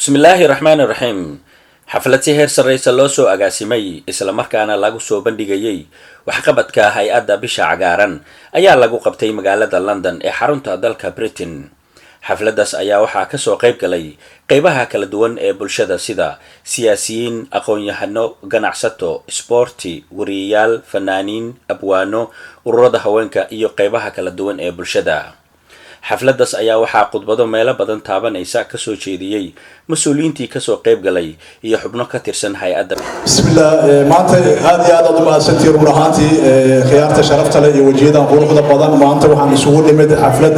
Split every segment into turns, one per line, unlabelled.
Bismillaahi raxmaani raxiim. Xaflad si heer sarreysa loo soo agaasimay, islamarkaana lagu soo bandhigayey waxqabadka hay-adda Bisha Cagaaran, ayaa lagu qabtay magaalada London ee xarunta dalka Britain. Xafladdaas ayaa waxaa kasoo qayb galay qeybaha kala duwan ee bulshada, sida siyaasiyiin, aqoon-yahano, ganacsato, sboorti, wariyayaal, fanaaniin, abwaano, ururada haweenka iyo qeybaha kala duwan ee bulshada. Xafladdaas ayaa waxaa khudbado meelo badan taabanaysa kasoo jeediyey mas-uuliyiintii kasoo qayb galay iyo xubno ka tirsan hay-adda.
Bismillah. Maanta aad iyo aad aad u mahadsantihiin, run ahaantii, khiyaarta sharafta leh iyo wejiyadan quruxda badan. Maanta waxaan isugu nimid xaflad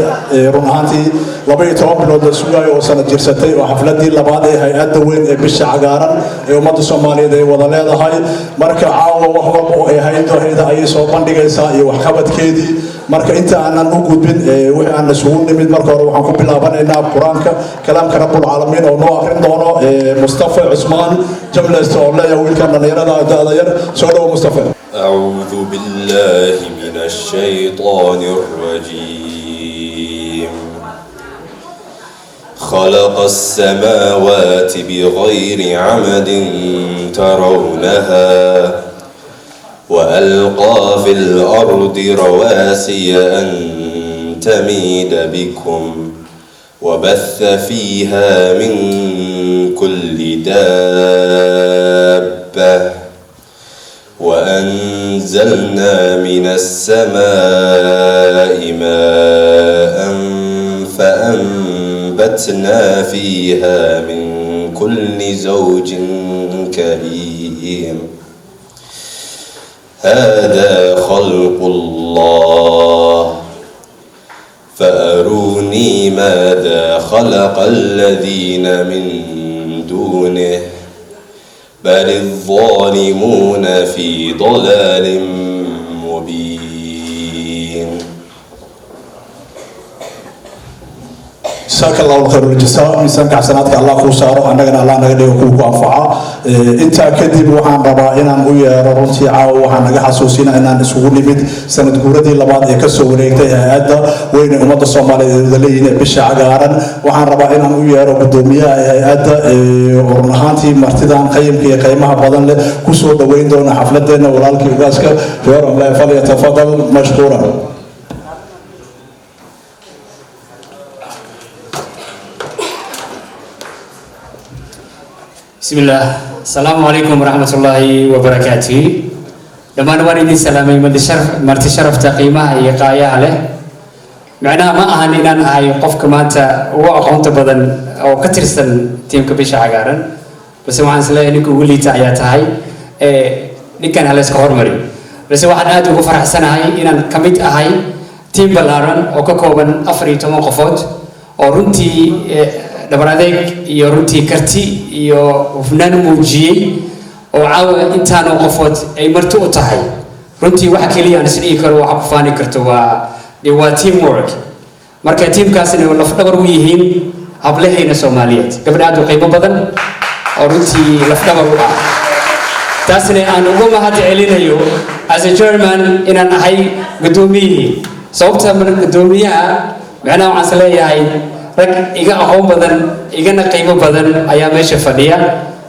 run ahaantii 12 bilood la sugaayo oo sanad jirsatay, oo xafladii labaad ee hay-adda weyn ee Bisha Cagaaran ee ummadda Soomaaliyeed ay wada leedahay. Marka caawa wax walba oo ay haydo ayay soo bandhigaysaa iyo waxqabadkeedii. Marka inta aanan u gudbin wixii aan isugu nimid, marka hore waxaan ku bilaabanaynaa Qur-aanka, kalaamka Rabbulcaalamiin, oo noo akrin doono Mustafa Cusmaan Jamlest, oo leeyahay wiilkan dhallinyarada da'da yar. Soo dhowo, Mustafa.
أعوذ بالله من الشيطان الرجيم. خلق السماوات بغير عمد ترونها وألقى في الأرض رواسي أن تميد بكم وبث فيها من كل دابة وأنزلنا من السماء ماء فأنبتنا فيها من كل زوج كريم. هذا خلق الله، فأروني ماذا خلق الذين من دونه، بل الظالمون في ضلال مبين.
Jasaaka Allahu khayr aljazaa. Miisaanka xasanaadka Allah kuu saaro, annagana Allah naga dhigo kuwa ku anfaca. Intaa kadib waxaan rabaa inaan u yeero, runtii caawa waxaan naga xasuusina inaan isugu nimid sanad guuradii labaad ee kasoo wareegtay hay-adda weyne ummadda Soomaaliyeed ee wada leeyihiin ee Bisha Cagaaran. Waxaan rabaa inaan u yeero gudoomiyaha hay-adda, oo run ahaantii martidan qayimka iyo qiimaha badan leh kusoo dhaweyn doona xafladeena, walaalkii ugaaska Joram le. Falyatafadal mashkuuran.
بسم الله. السلام عليكم ورحمة الله وبركاته. Dhammaan waan idin salaamay, marti sharafta qiimaha iyo qaayaha leh. Macnaha ma ahan inaan ahay qofka maanta ugu aqoonta badan oo ka tirsan tiimka Bisha Cagaaran, balse waxaan isleeyahay ninka ugu liita ayaa tahay, ninkan halayska hormariyo. Balse waxaan aad ugu faraxsanahay inaan ka mid ahay tiim ballaaran oo ka kooban 14 qofood, oo runtii dhabar adeeg iyo runtii karti iyo hufnaan muujiyey, oo caawa intaanoo qofood ay marti u tahay. Runtii waxa keliya aan isdhihi karo, waxa ku faani karto, waa team work. Marka tiimkaasina lafdhabar u yihiin hablahayna Soomaaliyeed, gabdha aad u qiimo badan oo runtii lafdhabar u ah. Taasna aan ugu mahad celinayo as a chairman inaan ahay guddoomiyihii. Sababta guddoomiyaha, macnaha waxaan is leeyahay rag iga aqoon badan igana qiimo badan ayaa meesha fadhiya,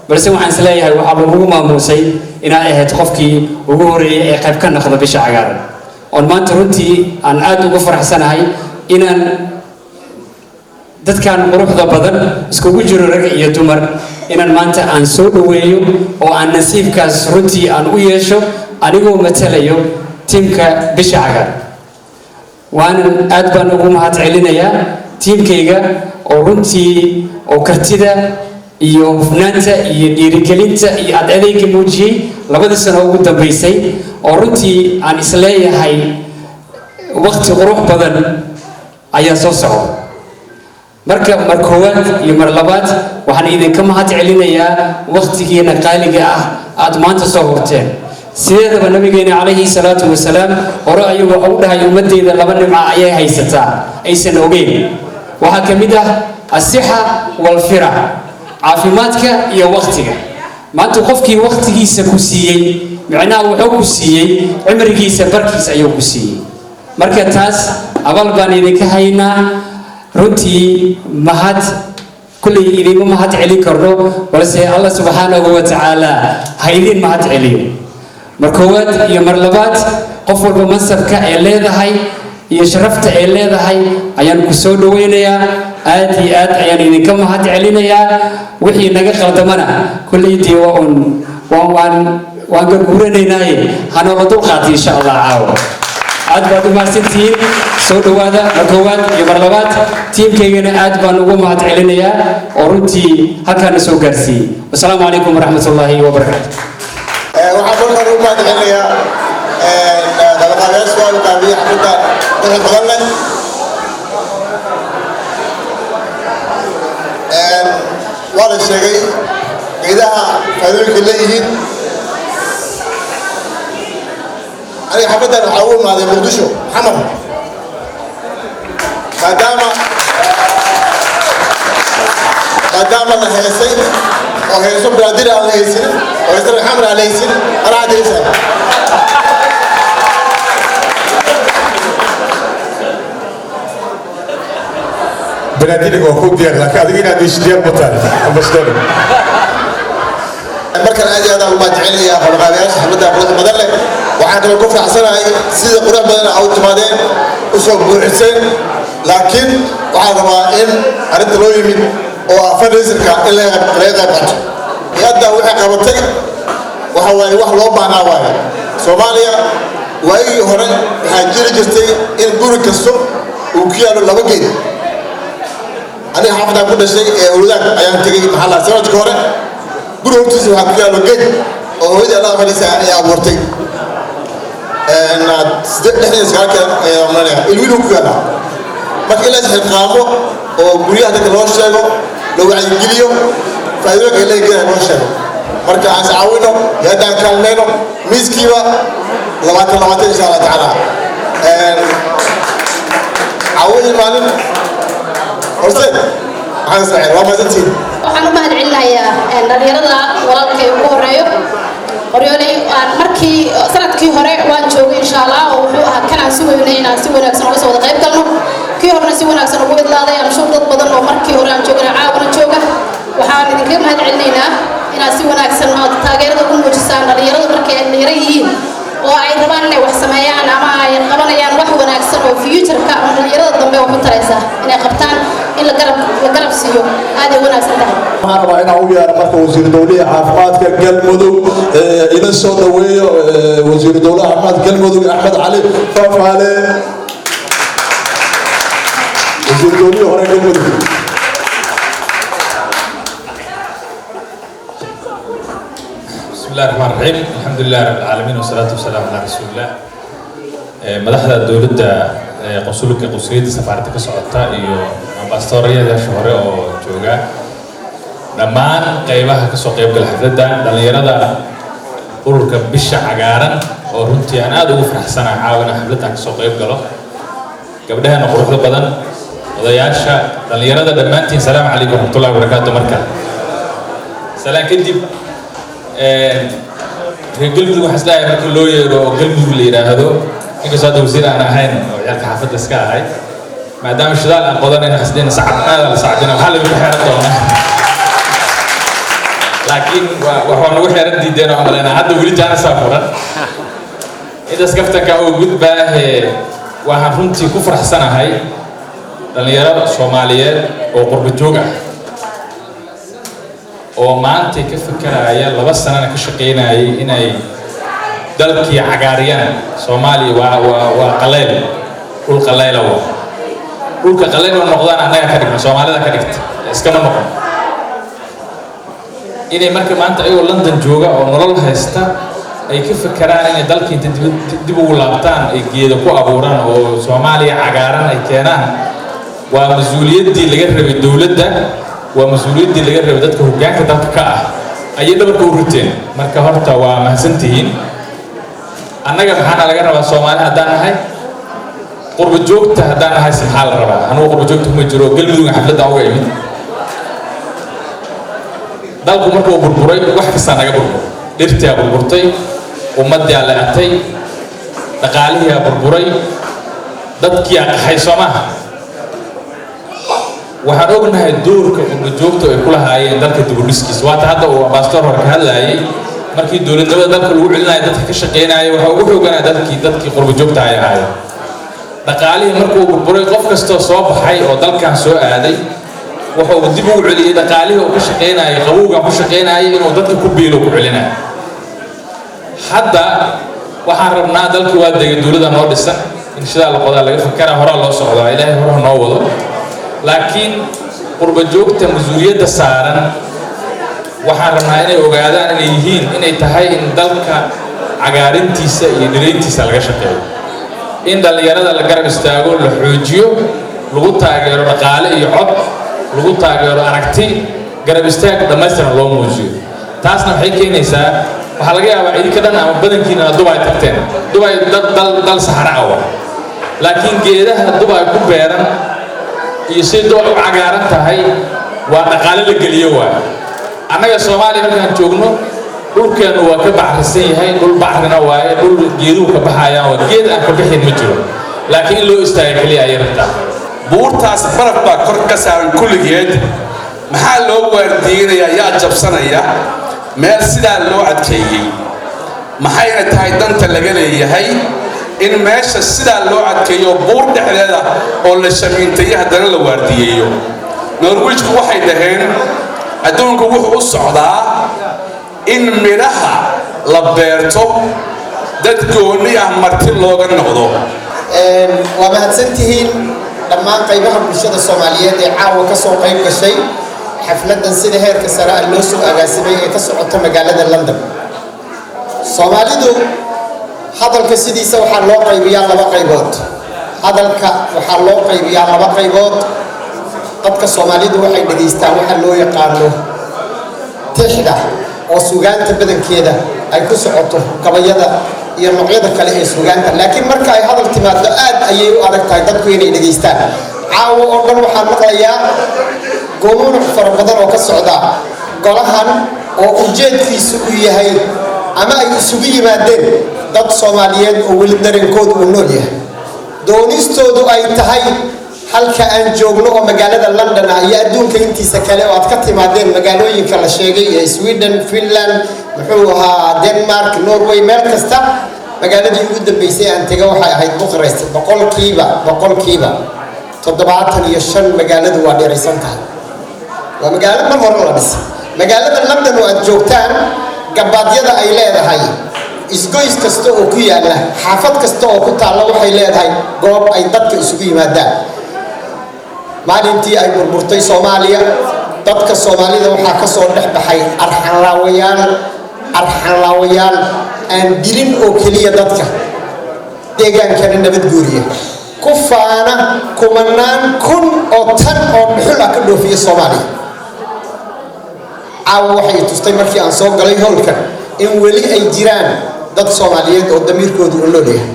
balse waxaan is leeyahay waxaa lagugu maamuusay inaad ahayd qofkii ugu horreeyay ee qayb ka noqda Bisha Cagaaran, oon maanta runtii aan aad ugu faraxsanahay inaan dadkan quruxda badan iskugu jiro, rag iyo dumar, inaan maanta aan soo dhaweeyo oo aan nasiibkaas runtii aan u yeesho, anigoo matalayo tiimka Bisha Cagaar. Waanan aad baan ugu mahad celinayaa tiimkayga, oo runtii oo kartida iyo hufnaanta iyo dhiirigelinta iyo ad adeyga muujiyey labadii sano ugu dambeysay, oo runtii aan isleeyahay waqti qurux badan ayaa soo socda. Marka mar koowaad iyo mar labaad waxaan idinka mahad celinayaa waqtigiina qaaliga ah aada maanta soo hurteen. Sideedaba Nabigeena calayhi salaatu wasalaam hore ayuu waxa u dhahay: "Ummadeyda laba nimca ayay haysataa aysan ogeyn, waxaa ka mid ah asixa walfira, caafimaadka iyo waqtiga." Maanta qofkii waqtigiisa ku siiyey, micnaha wuxuu ku siiyey cimrigiisa barkiis ayuu ku siiyey. Marka taas abaal baan idinka haynaa runtii. Mahad Kulley idiinma mahad celin karno, balse Allah subxaanahu wa tacaala ha idiin mahad celiyo. Mar koowaad iyo mar labaad, qof walba mansabka ay leedahay iyo sharafta ay leedahay ayaan ku soo dhaweynayaa. Aad iyo aad ayaan idinka mahad celinayaa. Wixii naga qaldamana kulley dee waa un waan garguuranaynaaye, hanoola dulqaata insha Allah. Caawa aad baad u mahadsantihiin. Soo dhowaada mar koowaad iyo mar labaad. Tiimkaygana aad baan ugu mahad celinayaa oo runtii halkaana soo gaarsiiyey. Wasalaamu calaykum waraxmat ullaahi wabarakaatu.
Waxaan marka hore u mahad celinayaa qabaqaabayaasha waa qaabiye xafladda quruxda badan leh. Waa la sheegay geedaha faa'iidooyinka leeyihiin. Aniga xafladdan waxaa ugu imaaday Muqdisho, Xamar, maadaama la heesay oo heeso Banaadir aan la haysin oo heeso Xamar aan la haysin, anaa hadda heesay.
Banaadiriga waa ku diyaar, laakiin adiga inaad ish diyaar ma tahay, ambassador?
Markan aad iyo aad aan u mahad celinayaa qabaqaabayaasha xafladda quruxda badan leh. Waxaan kaloo ku faraxsanahay sida qurux badan aa u timaadeen, u soo buuxiseen, laakiin waxaan rabaa in arrinta loo yimid oo ah fundraiserka in laga qayb qaato. Hay-adda waxay qabatay waxa waaye wax loo baahnaa waaye. Soomaaliya waagii hore waxaa jiri jirtay in guri kasto uu ku yaallo laba geed. Aniga xaafadaan ku dhashay ee Owladaag ayaan tegey, maxaa lahaa, sanadka hore guri hortiisa waxaa ku yaallo geed oo hooyadii Allah fadhiisa ay abuurtay 69-ka ayaa malanaya ilwiil ku yaallaa. Marka in la isxilqaamo oo guryaha dadka loo sheego, la wacyigeliyo faa'iidooyinka ay leeyihiin loo sheego. Marka aan iscaawino, hay-addaan kaalmeyno, miiskiiba 20 20 insha Allah tacaala. Caawin maalin horseed maxaan israaciil, waa mahadsantihiin.
Waxaan u mahad celinayaa dhalinyarada walaalkay ugu horeeyo Qoryooley. Aan markii sanadkii hore waan joogay insha Allah, oo wuxuu ahaa kan aan sugaynay inaan si wanaagsan uga soo wada qayb galno. Kii horena si wanaagsan ugu idlaaday. Aan shuur dad badan oo markii hore aan joogana caawana jooga. Waxaan idinkaga mahad celinaynaa inaad si wanaagsan ood taageerada ugu muujisaan dhalinyaradu markay ay dhalinyaro yihiin oo ay rabaan inay wax sameeyaan ama ay qabanayaan wax wanaagsan oo future-ka ama dhalinyarada dambe wax u taraysa inay qabtaan, in la garab siiyo aad ay wanaagsan tahay.
Waxaan rabaa inaan u yeero marka wasiir dowlaha caafimaadka Galmudug, ila soo dhaweeyo wasiir dowlaha caafimaadka Galmudug, Axmed Cali Faafaale, wasiir dowlihii hore Galmudug.
بسم الله الرحمن الرحيم، الحمد لله رب العالمين، والصلاة والسلام على رسول الله. Madaxda dowladda, qonsulka, qonsuliyadda, safaaradda ka socota iyo ambasadoryaasha hore oo jooga, dhammaan qeybaha kasoo qeyb gala xafladda, dhalinyarada ururka Bisha Cagaaran oo runtii aan aada ugu faraxsanahay caawa inaan xafladdan kasoo qeyb galo, gabdhahana quruxda badan, odayaasha, dhalinyarada dhammaantiin, salaamu calaykum waraxmatullahi wabarakaatu. Marka salaan kadib, reer Galmudug waxaan isleeyahay marka loo yeero oo Galmudug la yidhaahdo, inkastoo hadda wasiir aan ahayn oo ciyaalka xaafadda iska ahay, maadaama shidaal aan qodanayno, waxaan isleeyahay sacab aada la sacbina waxaa lagu xeeran doonaa, laakiin waxaa nagu xeeran diideen oo malaynaa hadda weli jaanisaa furan. Intaas kaftanka oo gudbaahe, waxaan runtii ku faraxsanahay dhalinyaro Soomaaliyeed oo qurbo joog ah oo maantay ka fekeraya, 2 sanana ka shaqaynayay inay dalkii cagaariyaan. Soomaaliya waa qaleyl, dhul qaleyla waa dhulka qaleyl oo noqdaan annaga ka dhigna, Soomaalida ka dhigta, iskama noqon. Inay marka maanta ayagoo London jooga oo nolol haysta ay ka fekeraan inay dalkii inta dib ugu laabtaan ay geeda ku abuuraan oo Soomaaliya cagaaran ay keenaan, waa mas-uuliyaddii laga rabay dowladda, waa mas-uuliyaddii laga rabay dadka hoggaanka dalka ka ah ayay dhabarka u riteen. Marka horta waa mahadsantihiin. Annaga maxaana laga rabaa Soomaali haddaan nahay, qurbo joogta haddaan nahay se maxaa la rabaa? Anugu qurbo joogta kuma jiro, Galmudug xafladda uga imid. Dalku marka uu burburay wax kastaa naga burbur, dhirtii aa burburtay, ummaddii aa le'atay, dhaqaalihii aa burburay, dadkii aa qaxay, soo maaha? Waxaan ognahay doorka qurba joogta ay ku lahaayeen dalka dibudhiskiisa. Waata hadda uu ambassador hore ka hadlayay, markii dowladnimada dalka lagu celinaya, dadka ka shaqeynaya waxaa ugu xooganaya dadkii qurba joogta ay ahaayeen. Dhaqaalihii markuu burburay, qof kastoo soo baxay oo dalkan soo aaday wuxuu dib ugu celiyey dhaqaalihii uu ka shaqeynayay, qabowgan ku shaqeynayay, inuu dadka ku biilo ku celinayo. Hadda waxaan rabnaa, dalkii waa degay, dowladda noo dhisan, in shidaal la qodaa laga fakaraa, horaa loo socdaa, Ilaahay horaha noo wado. Laakiin qurba joogta mas-uuliyadda saaran waxaan rabnaa inay ogaadaan inay yihiin, inay tahay in dalka cagaarintiisa iyo dhirayntiisa laga shaqeeyo, in dhallinyarada la garab istaago, la xoojiyo, lagu taageero dhaqaale iyo cod, lagu taageero aragti, garab istaag dhammaystiran loo muujiyo. Taasna waxay keenaysaa, waxaa laga yaabaa idinka dhan ama badankiina Dubay tagteen. Dubay dal dal saxara ah wa, laakiin geedaha Dubay ku beeran iyo siday Dubay u cagaaran tahay waa dhaqaale la geliyo. Waayo, annaga Soomaaliya markaan joogno, dhulkeennu waa ka bacrisan yahay, dhul bacrina waaye, dhul geeduhu ka baxayaan waa geed aan ka bixin ma jiro, laakiin in loo istaaga keliya ayay rabtaa.
Buurtaas baraf baa kor ka saaran kulligeed. Maxaa loo waardiyeynayaa? Yaa jabsanaya meel sidaa loo adkeeyey? Maxayna tahay danta laga leeyahay in meesha sidaa loo adkeeyo, buur dhexdeeda oo la shamiintayo, haddana la waardiyeeyo? Norwijku waxay dhaheen, adduunku wuxuu u socdaa in midhaha la beerto dad goonni ah marti looga noqdo.
Waa mahadsantihiin dhammaan qaybaha bulshada Soomaaliyeed ee caawa ka soo qayb gashay xafladdan sida heerka sare ah loo soo agaasimay ee ka socota magaalada London. Soomaalidu hadalka sidiisa waxaa loo qaybiyaa laba qaybood. Hadalka waxaa loo qaybiyaa laba qaybood. Dadka Soomaalidu waxay dhegaystaan waxa loo yaqaano tixda, oo sugaanta badankeeda ay ku socoto, gabayada iyo noocyada kale ee sugaanta. Laakiin marka ay hadal timaado, aad ayay u adag tahay dadku inay dhegaystaan. Caawa oo dhan waxaan maqlayaa gumunuc fara badan oo ka socda golahan, oo ujeedkiisu uu yahay ama ay isugu yimaadeen dad Soomaaliyeed oo weli dareenkoodu uu nool yahay, doonistoodu ay tahay halka aan joogno oo magaalada London ah iyo adduunka intiisa kale oo aad ka timaadeen, magaalooyinka la sheegay ee Sweden, Finland, muxuu ahaa, Denmark, Norway, meel kasta. Magaaladii ugu dambeysay aan tega waxay ahayd Bucharest. 75% magaaladu waa dheeraysan tahay, waa magaalo mar hore la dhisay. Magaalada London oo aad joogtaan, gabaadyada ay leedahay, isgoys kasta oo ku yaalla, xaafad kasta oo ku taalla waxay leedahay goob ay dadka isugu yimaadaan. Maalintii ay burburtay Soomaaliya, dadka Soomaalida waxaa ka soo dhex baxay arxanlaawayaal, arxanlaawayaal aan dilin oo keliya dadka deegaankana nabadguuriya, ku faana kumanaan kun oo tan oo dhuxul ah ka dhoofiya Soomaaliya. Caawa waxay tustay markii aan soo galay howlkan in weli ay jiraan dad Soomaaliyeed oo damiirkoodu u nool yahay.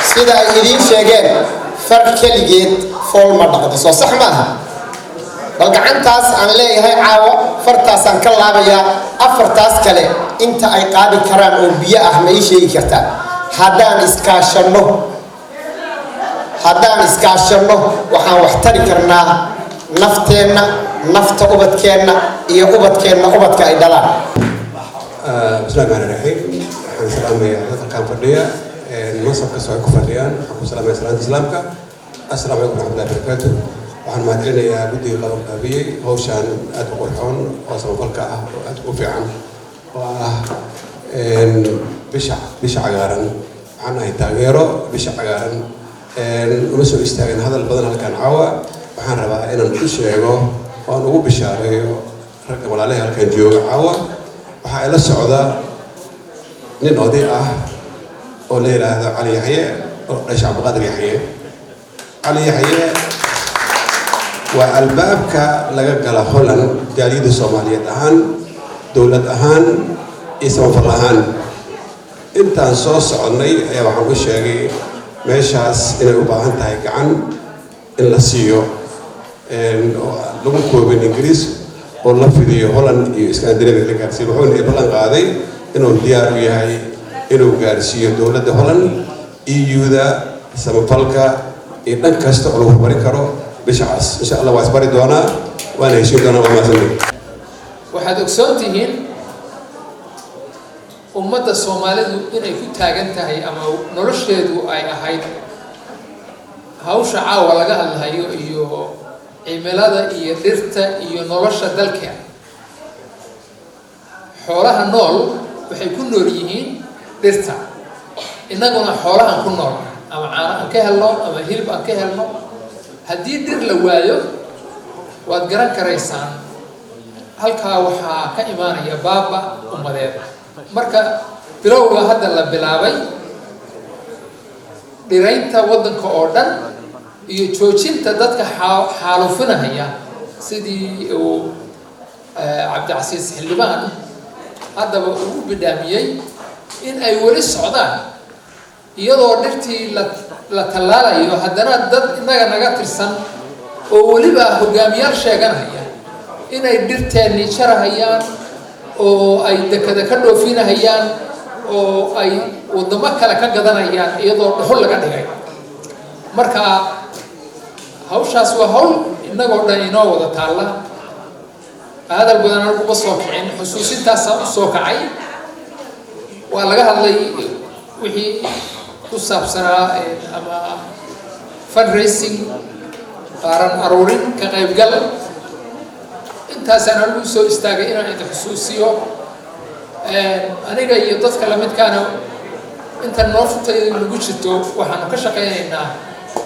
Sida ay idiin sheegeen, far keligeed fool ma dhaqdo, soo sax ma aha? Bal gacantaas aan leeyahay caawa fartaasaan ka laabayaa, afartaas kale inta ay qaadi karaan oo biyo ah ma ii sheegi kartaa? Haddaan iskaashanno, waxaan wax tari karnaa nafteenna, nafta ubadkeenna iyo ubadkeenna ubadka ay dhalaan.
Bismillahi raxmaani raxiim. Waxaan salaamayaa dadka halkaan fadhiya, mansab kasta ay ku fadhiyaan. Waxaan ku salaamaya salaanta Islaamka: assalaamu calaykum waraxmatullahi barakaatu. Waxaan mahadcelinayaa guddiga qabanqaabiyey hawshaan aad u qurxoon oo samafalka ah oo aad u fiican oo ah Bisha Cagaaran. Waxaan ahay taageero Bisha Cagaaran. Uma soo istaagin hadal badan halkaan caawa. Waxaan rabaa inaan u sheego oo aan ugu bishaareeyo ragga walaalaha halkaan jooga caawa. Waxaa ila socda nin oday ah oo la yidhaahdo Cali Yaxye, oo dhasha Cabdiqaadir Yaxye. Cali Yaxye waa albaabka laga gala Holland, jaaliyadda Soomaaliyeed ahaan, dowlad ahaan iyo samafal ahaan. Intaan soo soconnay ayaa waxaan u sheegay meeshaas inay u baahan tahay gacan in la siiyo, oo lagu koobin Ingiriis, oo la fidiyo Holland iyo Scandinavia la gaarsiiyo. Wuxuuna i ballan qaaday inuu diyaar u yahay inuu gaarsiiyo dowladda Holland, EU-da, samafalka. Iyo dhan kasta oo lagu horumarin karo Bisha Cas, insha Allah waa isbari doonaa, waana heshiin doonaa. Waa mahadsantihin.
Waxaad ogsoon tihiin ummadda Soomaalidu inay ku taagan tahay ama nolosheedu ay ahayd hawsha caawa laga hadlahayo iyo cimilada iyo dhirta iyo nolosha dalka. Xoolaha nool waxay ku nool yihiin dhirta, innaguna xoolahan ku nool, ama caano aan ka helno ama hilib aan ka helno. Haddii dhir la waayo, waad garan karaysaan, halkaa waxaa ka imaanaya baaba ummadeed. Marka bilowga hadda la bilaabay dhiraynta waddanka oo dhan iyo joojinta dadka xaalufinaya, sidii uu Cabdicasiis xildhibaan haddaba uu u bidhaamiyey, in ay weli socdaan iyadoo dhirtii la tallaalayo, haddana dad innaga naga tirsan oo weliba hogaamiyaal sheeganaya inay dhirteennii jarahayaan oo ay dekada ka dhoofinahayaan oo ay waddamo kale ka gadanayaan iyadoo dhuxul laga dhigay. Marka hawshaas waa hawl innagoo dhan inoo wada taalla. Hadal badan anigu uma soo kicin, xusuusintaasaan usoo kacay. Waa laga hadlay wixii ku saabsanaa ama fundraising, qaaran aruurin, ka qaybgal. Intaasaan anigu usoo istaagay inaan idin xusuusiyo, aniga iyo dadka lamidkaana. Inta nooftayda nagu jirto waxaanu ka shaqaynaynaa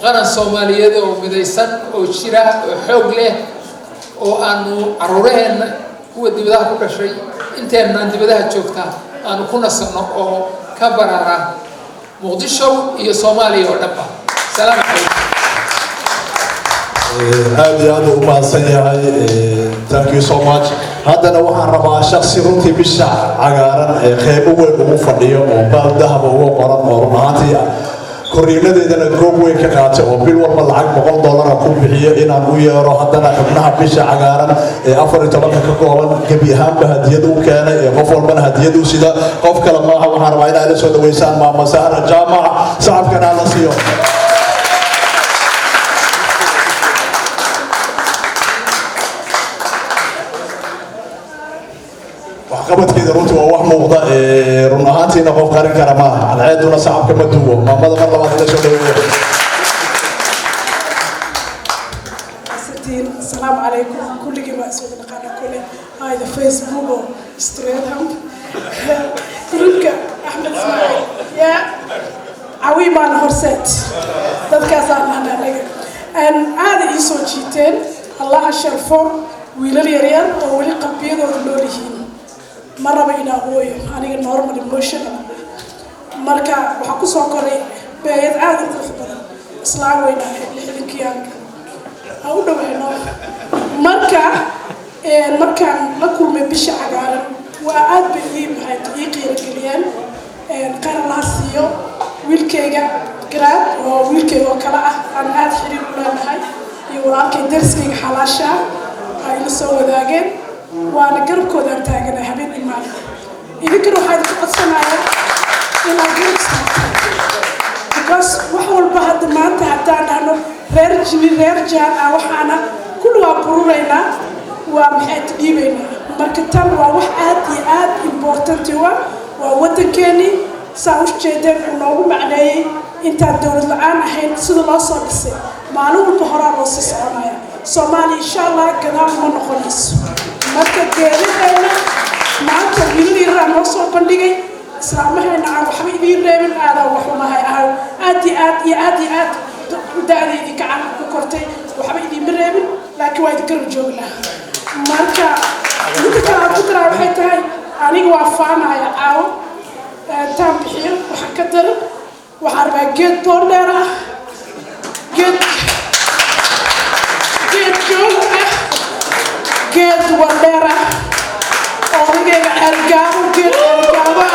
qaran Soomaaliyeed oo midaysan oo jira oo xoog leh oo aanu caruuraheenna, kuwa dibadaha ku dhashay, inteenaan dibadaha joogta, aanu ku nasanno oo ka baraara Muqdisho iyo Soomaaliya oo dhanba. Salaamu calaykum.
Aad iyo aad u mahadsan yahay, thank you so much. Haddana waxaan rabaa shaksi runtii Bisha Cagaaran ee qeybo weyn ugu fadhiyo oo baal dahaba uga qoran oo run ahaantii korriinadeedana goob weyn ka qaatay oo bil walba lacag $100 ku bixiyo inaan u yeero. Haddana xubnaha Bisha Cagaaran ee 14-ka ka kooban gebi ahaanba hadiyad u keenay ee qof walbana hadiyad u sida. Qof kale maaha, waxaan rabaa inaad la soo dhaweysaan Maama Sahra Jaamac. Sacabkana la siiyo. Waxqabadkeeda runtii waa wax muuqda, run ahaantiina qof qarin kara maaha, cadceeduna sacabka ma duwo. Maamada mar labaad ila soo dhaweeya.
Asalaamu calaykum. Kulligii waa iswada dhaqaana kule ayda Facebook oo Streatham groupka Axmed Ismaaciil yaa cawiimaana horseed dadkaasaan dhahna anaga. Aada ii soo jiiteen, Allaha sharfo wiilal yaryar oo weli qalbiyadooda nool yihiin. Ma raba inaa ooyo aniga, normal emotional. Marka waxaa kusoo koray beeyad aada u qurux badan, islaan weyna ahayd, 60-kiyaanka ha u dhaweyno. Marka markaan la kulmay Bisha Cagaaran, waa aad bay ii maxay ii qiirogeliyeen. Khayr Allaha siiyo wiilkayga Garaad oo wiilkayga oo kale ah aan aada xiriir u leenahay, iyo walaalkay dariskayga xalaasha ah ay la soo wadaageen, waana garabkoodaan taaganahay habeen iyo maalin. Idinkana waxaa idinka codsanayaa inaad garab istaagtaan, because wax walba hadda maanta haddaan dhahno reer jini, reer jaan ah, waxaana kulli waa bururaynaa, waa maxay dhiibaynaa. Marka tan waa wax aad iyo aad important u ah, waa waddankeenii. Saa u jeedeen uu noogu macneeyey intaan dowlad la-aan ahayn sida loo soo dhisay. Maalin walba horaa loo sii soconaya. Soomaaliya insha Allah gadaal uma noqonayso. Marka geedaheena maanta wiilal yaraa noo soo bandhigay, islaamaheena aan waxba idiin reebin. Aadaa waxumahay ahay, aad iyo aad iyo aad iyo aad da-deydii gacan ku kortay, waxba idiinma reebin, laakiin waa idin garab joognaa. Marka midda kale aan ku daraa waxay tahay, aniga waa faanaya caawo taan bixiyo waxa ka daran. Waxaan rabaa geed boondheer ah, geed joog ah, geed wandheer ah, odagayga Ceelgaabo, geed Ceelgaabo ah,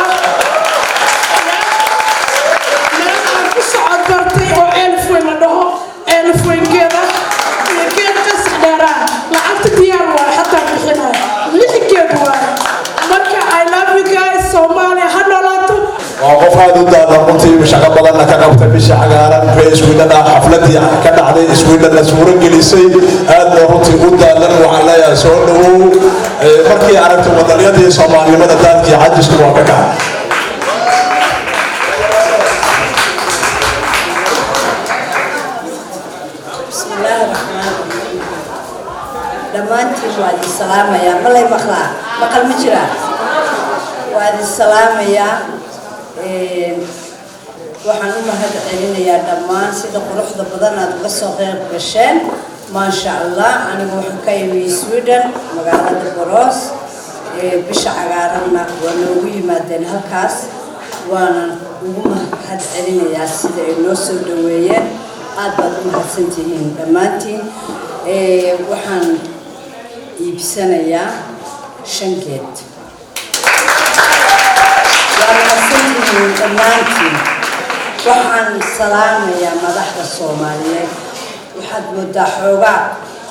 meel aan ku socod bartay oo Ceelif Weyn la dhaho, Ceelif Weyn geed ah iyo geed Qasax Dheeraa. Lacagta diyaar waayo, xataa bixinayo lix geed waayo. Marka I love you guys. Soomaaliya ha noolaato.
Waa qof Aad u daalan runtii, shaqo badanna ka qabtay Bisha Cagaaran ree Sweden ah, xafladii ka dhacday Swedenna suuro gelisay, aadna runtii u daalan. Waxaan leeyahay soo dhawow. Markii aragtay wadalyadii Soomaalinimada, daalkii cajisku waa ka kacay.
Bismillaahi raxmaan raxiim. Dhammaantiin waa idin salaamayaa. Malay maqlaa? Maqal ma jiraa? Waa idin salaamayaa. Waxaan u mahad celinayaa dhammaan sida quruxda badan aad uga soo qeyb gasheen, maasha Allah. Anigu waxaan ka imi Sweden, magaalada Borås. Bisha Cagaaranna waa noogu yimaadeen halkaas, waana ugu mahad celinayaa sida ay noo soo dhaweeyeen. Aad baad u mahadsantihiin dhammaantiin. Waxaan iibsanayaa shan geed. Waa mahadsantihiin dhammaantiin. Waxaan salaamayaa madaxda Soomaaliyeed. Waxaad moodaa xoogaa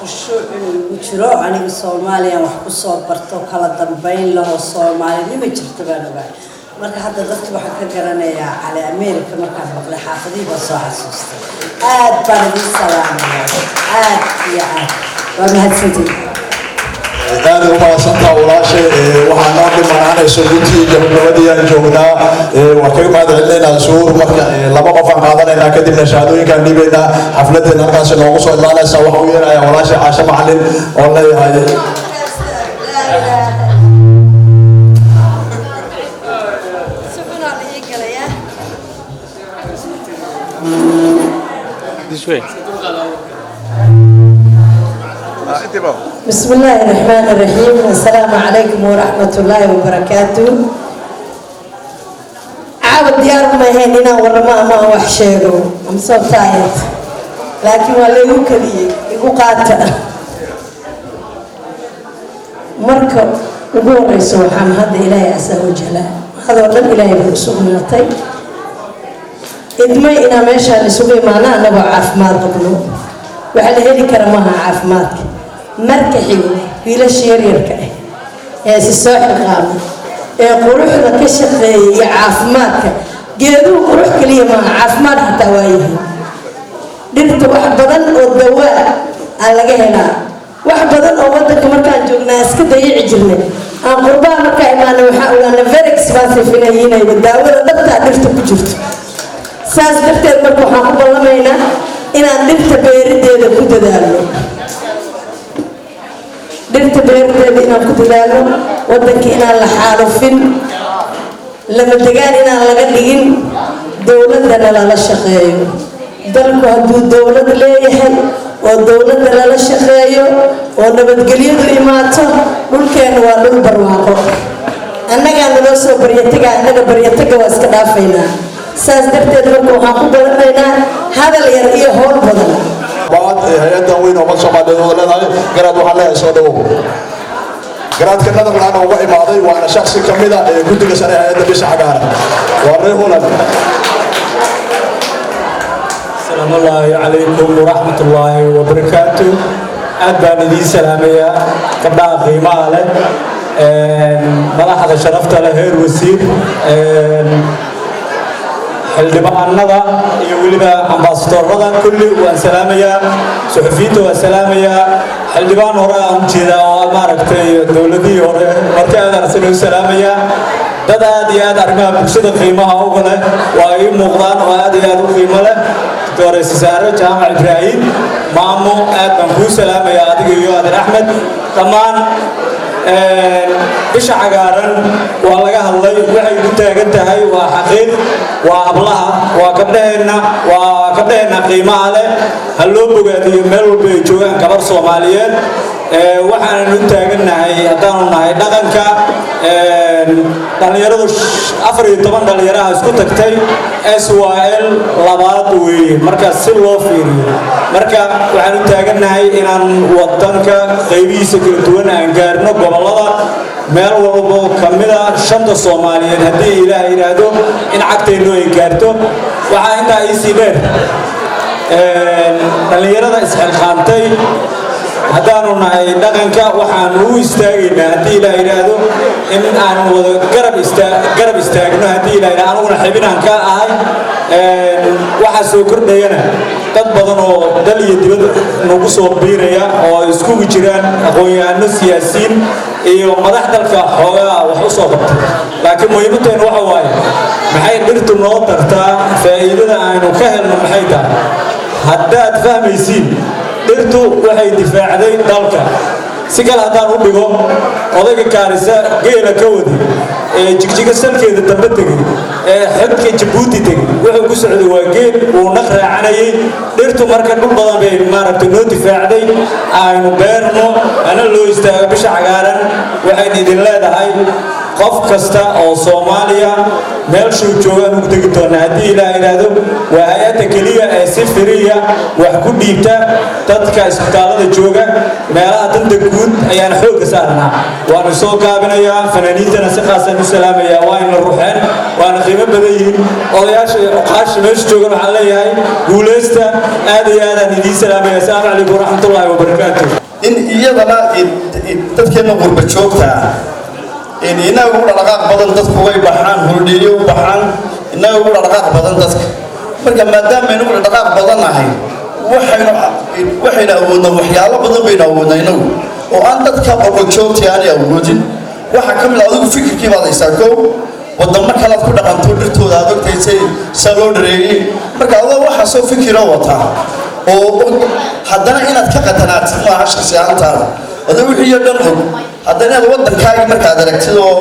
khushuuc inuu igu jiro. Aniga Soomaaliyan wax ku soo barto, kala dambayn lahoo Soomaalinima jirta baan ogaa. Marka hadda dadka waxaan ka garanayaa cali America. Markaan maqlay xaafadihii baan soo xasuustay. Aad baan idin salaamayaa, aad iyo aad. Waa mahadsantihiin.
Aad u mahadsantaa walaashay. Waxaa noo dhimanaanayso guntii gabagabadii aan joognaa. Waan kaga mahad celinaynaa suur. Marka laba qof aan qaadanaynaa, kadibna shahaadooyinkaan dhiibaynaa, xafladeena halkaasi noogu soo idlaanaysa. Waxaa u yeerayaa walaashay Caasho Macalin oo leeyahay.
This way.
بسم الله الرحمن الرحيم، السلام عليكم ورحمة الله وبركاته. Caawa diyaar uma ahayn inaan warramo ama aan wax sheego. I'm so tired, laakiin waa laygu kadiyey, igu qaata. Marka ugu horeyso, waxaan hadda Ilaahay casa wajala hadoo dhan Ilaahay bay u sugnaatay idmay inaan meeshaan isugu imaano annagoo caafimaad qabno. Waxa la heli kara maaha caafimaadka. Marka xigo, wiilasha yaryarka ah ee si soo xilqaama ee quruxda ka shaqeeya iyo caafimaadka geeduhu, qurux keliya maaha, caafimaad xataa waa yihiin. Dhirta wax badan oo dawaa aa laga helaa, wax badan oo wadanka markaan joognaa iska dayici jirnay, aan qurbaha markaa imaana waxaa ogaana very expensive inay yihiin daawada dhabtaa dhirta ku jirto. Saas darteed marka waxaan ku ballamaynaa inaan dhirta beerideeda ku dadaalno, dhirta beerideeda inaan ku dadaalno, wadanka inaan la xaalufin, lama degaan inaan laga dhigin, dowladdana lala shaqeeyo. Dalku hadduu dowlad leeyahay oo dowladda lala shaqeeyo oo nabadgelyadu imaato, dhulkeennu waa dhul barwaaqo. Annagaa naloo soo baryataga, annaga baryataga waa iska dhaafaynaa. Saas darteed marka waxaan ku balamaynaa hadal yar iyo howl badan.
Baad hay-adan weyn oo ummad Soomaaliyeed wada leedahay. Garaad, waxaan leeyahay soo dhawow. Garaadka Netherland uga imaaday, waana shaksi ka mid a ee guddiga sare ee hay-adda Bisha Cagaaran, waa reer Holland.
Asalaamu calaykum waraxmat ullaahi wabarakaatu. Aad baan idiin salaamayaa, gabdhaha qiimaha leh, madaxda sharafta leh, heer wasiir, xildhibaanada iyo weliba ambasadorada, kulli waan salaamayaa. Suxufiyiinta waan salaamayaa. Xildhibaan hore aan ujeedaa oo maaragtay dowladihii hore, marka aad arsan u salaamayaa. Dad aad iyo aad arrimaha bulshada qiimaha uga leh waa ii muuqdaan oo aad iyo aad u qiimo leh. Doctor Saare Jaamac Ibraahim, maamo, aad baan kuu salaamayaa adiga iyo Adeer Axmed. Dhammaan Bisha Cagaaran waa laga hadlay, waxay ku taagan tahay waa xaqiiq, waa hablaha, waa gabdhaheenna, waa gabdhaheenna qiimaha leh. Ha loo bogaadiyo meel walba ay joogaan gabar Soomaaliyeed. Waxaanan u taagannahay haddaanu nahay dhaqanka dhallinyaradu, 14 dhallinyaraha isku tagtay SYL labaad weeye marka si loo fiiriyo. Marka waxaan u taagannahay inaan wadanka qaybihiisa kala duwan aan gaarno, gobollada meel walbo ka mida shanta Soomaaliyeed, haddii Ilaah yidhaahdo in cagteennu ay gaarto. Waxaa intaa iisii dheer, dhallinyarada isxilqaantay. Haddaanu nahay dhaqanka, waxaanu u istaagaynaa, haddii Ilaah yidhaahdo, in aanu wada garab istaagno, haddii Ilaah yidhahdo. Aniguna xibinaan ka ahay. Waxaa soo kordhayana dad badan oo dal iyo dibad nagu soo biiraya oo iskugu jiraan aqoon-yahano, siyaasiyiin iyo madax dalka xoogaa wax u soo qabtay. Laakiin muhiimadeennu waxa waaye, maxay dhirtu noo tartaa? Faa'iidada aynu ka helno maxay tahay? Haddaad fahmaysiin, dhirtu waxay difaacday dalka. Si kale haddaan u dhigo, odayga Kaarisa geela ka waday ee Jigjiga salkeeda dambe tegey ee xadka Jabuuti tegey, wuxuu ku socday waa geel uu naq raacanayay. Dhirtu marka dhul badan bay maaragtay noo difaacday. Aynu beerno, ana loo istaago. Bisha Cagaaran waxayn idin leedahay, qof kasta oo Soomaaliya meelshuu joogaan ugu tegi doonaa, haddii Ilaah yidhaahdo. Waa hay-adda keliya ee si free ah wax ku dhiibta dadka isbitaallada jooga, meelaha danta guud ayaan xoogga saarnaa. Waanu soo gaabinayaa. Fanaaniintana si khaasaan u salaamayaa, waayna ruxeen, waana qiimo badan yihiin. Odayaasha iyo cuqaasha meesha joogan waxaan leeyahay guuleysta. Aad iyo aadaan idiin salaamaya. Asalaamu calaykum waraxmatullaahi wabarakaatu.
In iyadana dadkeena qurba joogta ah, innaga ugu dhaqdhaqaaq badan, dadku way baxaan, holiday-yo u baxaan, innaga ugu dhaqdhaqaaq badan dadka. Marka maadaama aynu ugu dhaqdhaqaaq badan nahay, waxaynu awoodnaa waxyaalo badan baynu awoodnaa innagu oo aan dadka qurba joogta aanay awoodin. Waxaa ka mid ah, adigu fikirkii baad haysaa, kow wadamo kalaad ku dhaqanto, dhirtooda aad ogtaysay saa loo dhareeyey. Marka adoo waxaasoo fikira wataa oo og, haddana inaad ka qatanaatid maaha shaksi ahaantaada. Adoo wixii oo dhan og, haddana inaad waddankaagii markaad aragtid oo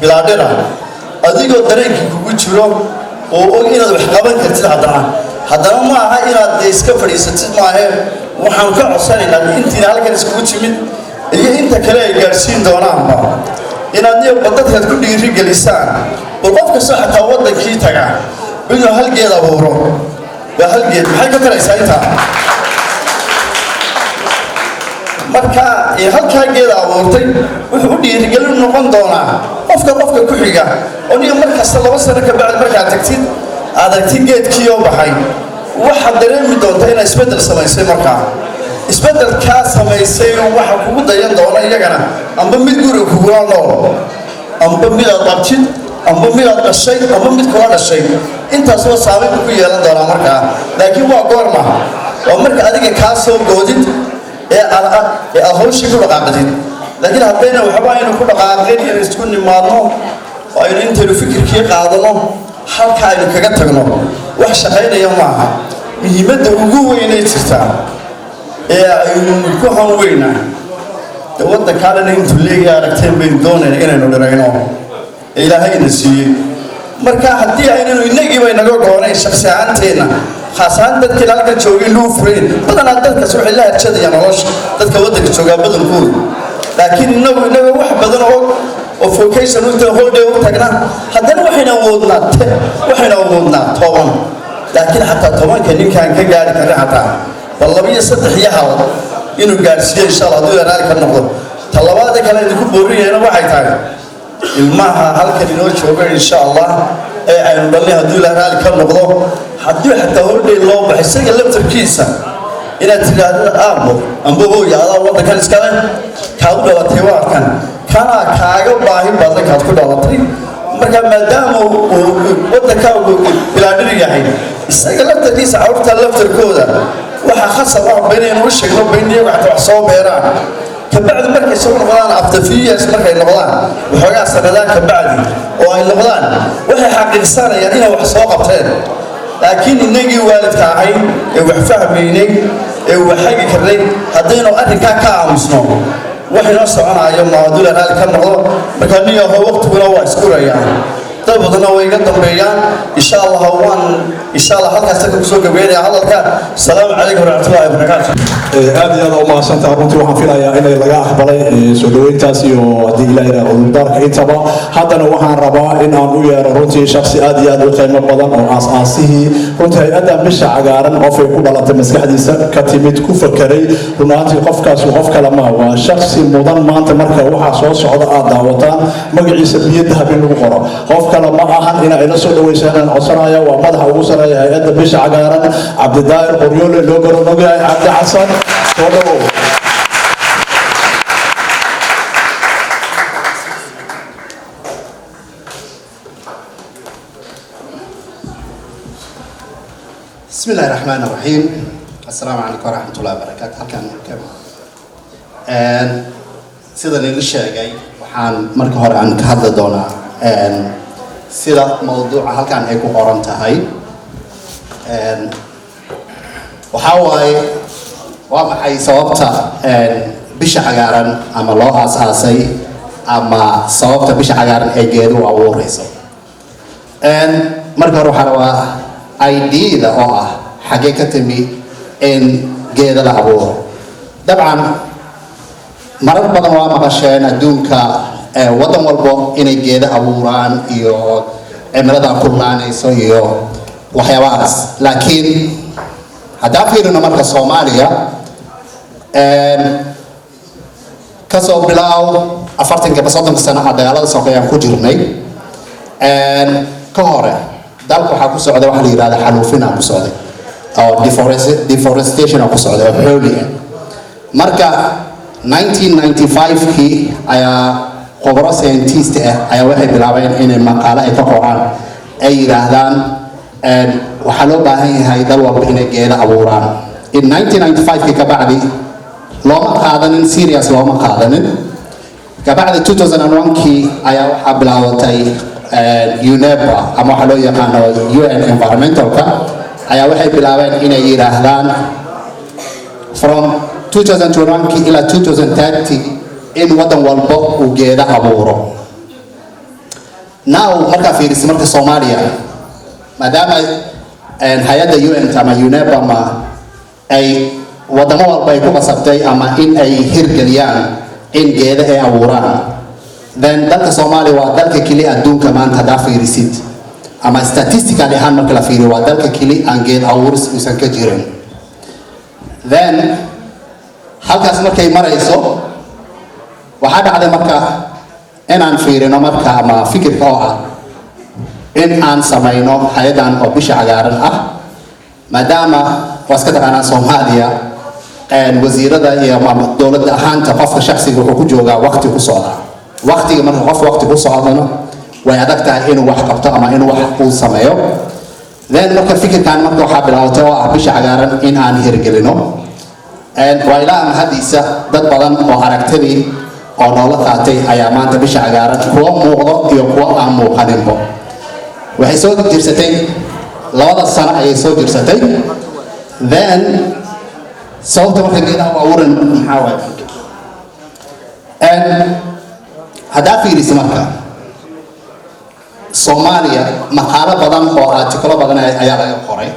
bilaadhira, adigoo dareenkii kugu jiro oo og inaad wax qaban kartid, haddana ma aha inaad dee iska fadhiisatid maahe. Waxaan ka codsanaynaa intiina halkan iskugu timid iyo inta kale ay gaadhsiin doonaanba inaad niyo dadkaad ku dhiiri gelisaan, bal qof kastoo xataa waddankii taga inuu hal geed abuuro. Waa hal geed, maxay ka taraysaa intaa? Marka halkaa geed abuurtay wuxuu u dhiirigelin noqon doonaa qofka ku xiga oo niyo mar kasta 2 sano ka bacdi markaad tagtid, aad aragtid geedkii oo baxay, waxaad dareemi doontaa inaad isbeddel samaysay. Markaa isbeddelkaa samaysay waxa kugu dayan doona iyagana, amba mid guriga kugula nool, amba midaad qabtid, amba midaad dhashay, amba mid kula dhashay, intaasoo saameyn ku yeelan doonaa markaa. Laakiin waa goorma? Waa marka adiga kaa soo goodid ee aad hawshii ku dhaqaaqdid. Laakiin haddayna waxba aynu ku dhaqaaqin, inaynu isku nimaadno oo aynu intaynu fikirkii qaadano halka aynu kaga tagno, wax shaqaynaya maaha. Muhiimadda ugu weynay jirtaa ee aynu ku hanweynaa de waddankaa dhan intuu leeyahay aragteen baynu doonayna inaynu dhirayno ee Ilaahayna siiyey. Marka haddii aynanu innagiiba inaga goonayn shaksi ahaanteenna, khaas ahaan dadkii halkan joogay luu furayn, badanaa dadkaas waxay la harjadayaan nolosha dadka waddanka joogaa badankooda. Laakiin inagu wax badan oo vacation u holiday u tagna, haddana waxaynu awoodnaa 10. Laakiin xataa 10-ka ninkaan ka gaari karin, xataa bal laba iyo saddex iyo hal inuu gaadhsiiyo, insha Allah, hadduu raali ka noqdo. Ta labaada kale idinku boorinayana waxay tahay ilmaha halkan inoo jooga, insha Allah, ee aynu dhalnay, hadduu Ilaah raali ka noqdo, haddii xataa holiday loo baxay, isaga laftarkiisa inaad tidhaahdo, "Aabbo amba hooya, adaa waddankan iskale, kaad u dhalatay, waa kan, kanaa kaaga baahi badan kaad ku dhalatay." Marka maadaama uu waddankaagu bilaadhir yahay, isaga laftarkiisa, carruurta laftarkooda waxaa khasab ah ba inaynu u sheegno ba in iyagu xataa wax soo beeraan. Kabacdi markay soo noqdaan, after few years markay noqdaan, waxoogaa sanadaan kabacdi oo ay noqdaan, waxay xaqiiqsanayaan inay wax soo qabteen. Laakiin innagii waalidka ahayn ee wax fahmaynay ee wax hagi karnay, haddaynu arrinkaa ka aamusno, wax inoo soconaayo maadula raali ka noqdo. Marka niyaho, waqtiguna waa iskurayaan, dad badanna way iga dambeeyaan, insha Allah. Waan insha Allah halkaas dadka kusoo gabeynaya hadalka. Asalaamu calaykum waraxmatullahi wabarakaatu.
Aad iyo aad u mahadsantaha. Runtii waxaan filayaa inay laga aqbalay soo dhaweyntaas iyo, haddii Ilaah yidhaah, cudurdaarka intaba. Haddana waxaan rabaa in aan u yeero runtii shaksi aad iyo aad u qiimo badan oo aas-aasihii runtii hay-adda Bisha Cagaaran, qofay ku dhalatay, maskaxdiisa ka timid, ku fakeray. Run ahaantii qofkaas qof kale maaha, waa shaksi mudan maanta marka waxaa soo socda aad daawataan magaciisa biyo dahab in lagu qoro. Qof kale ma ahan, ina ila soo dhaweysaan aan codsanaya, waa madaxa ugu sareeya hay-adda Bisha Cagaaran, Cabdidaahir Qoryoole, loo garan ogyahay Cabdi Xasan. Soo dhawow.
بسم الله الرحمن الرحيم. السلام عليكم ورحمة الله وبركاته. Halkan sida nila sheegay, waxaan marka hore aan ka hadli doonaa sida mawduuca halkan ay ku qoran tahay. Waxaa waaye, waa maxay sababta Bisha Cagaaran ama loo aas-aasay ama sababta Bisha Cagaaran ay geedu u abuureyso? Marka hore waxaa rabaa idea-da oo ah xaggee ka timi in geeda la abuuro. Dabcan marar badan waa maqasheen adduunka waddan walbo inay geeda abuuraan iyo cimiladan kululaanayso iyo waxyaabahaas, laakiin haddaan fiirino marka Soomaaliya, kasoo bilaaw 40-ka 30-ka sano a dagaalada sokeeyaan ku jirnay ka hore, dalka waxaa ku socday waxa la yidhahda xaalufinaa ku socday oo deforestation ku socday oo xooli ah. Marka 1995kii ayaa khubro scientist ah ayaa waxay bilaabeen inay maqaalo ay ka qoraan, ay yidhaahdaan waxaa loo baahan yahay dal walba inay geeda abuuraan. In 1995kii kabacdi looma qaadanin serious, looma qaadanin. Kabacdi 2001kii ayaa waxaa bilaabatay UNEPA ama waxaa loo yaqaano UN environmentalka ayaa waxay bilaabeen inay yidhaahdaan from 2021kii ilaa 2030 in waddan walba uu geeda abuuro. Now markaa fiirisa marka Soomaaliya, maadaama hay-adda UN ama UNEPA ama ay wadamo walba ay ku qasabtay ama in ay hirgeliyaan in geeda ay abuuraan, then dalka Soomaaliya waa dalka keli adduunka maanta haddaa fiirisid ama statistically ahaan marka la fiiriyo, waa dalka keli aan geed abuuris uusan ka jirin. Then halkaas markay marayso, waxaa dhacday marka inaan fiirino marka ama fikirka oo ah in aan samayno hay-adan oo Bisha Cagaaran ah, maadaama waa iska taqaanaa Soomaaliya wasiirada iyo dowladda ahaanta qofka shaksiga wuxuu ku joogaa waqti ku socdaa. Waqtiga marka qof waqti ku socdana way adag tahay inuu wax qabto ama inuu wax uu sameeyo. Then marka fikirkan marka waxaa bilaabatay oo ah Bisha Cagaaran in aan hirgelino. Waa ilaa mahadiisa dad badan oo aragtidii oo noola qaatay ayaa maanta Bisha Cagaaran kuwa muuqdo iyo kuwa aan muuqaninbo. Waxay soo jirsatay 2-da sano ayay soo jirsatay. Then sababta marka geedaha u abuuran maxaa waaye? Haddaa fiirisa marka Soomaaliya, maqaalo badan oo artikalo badan ayaa laga qoray.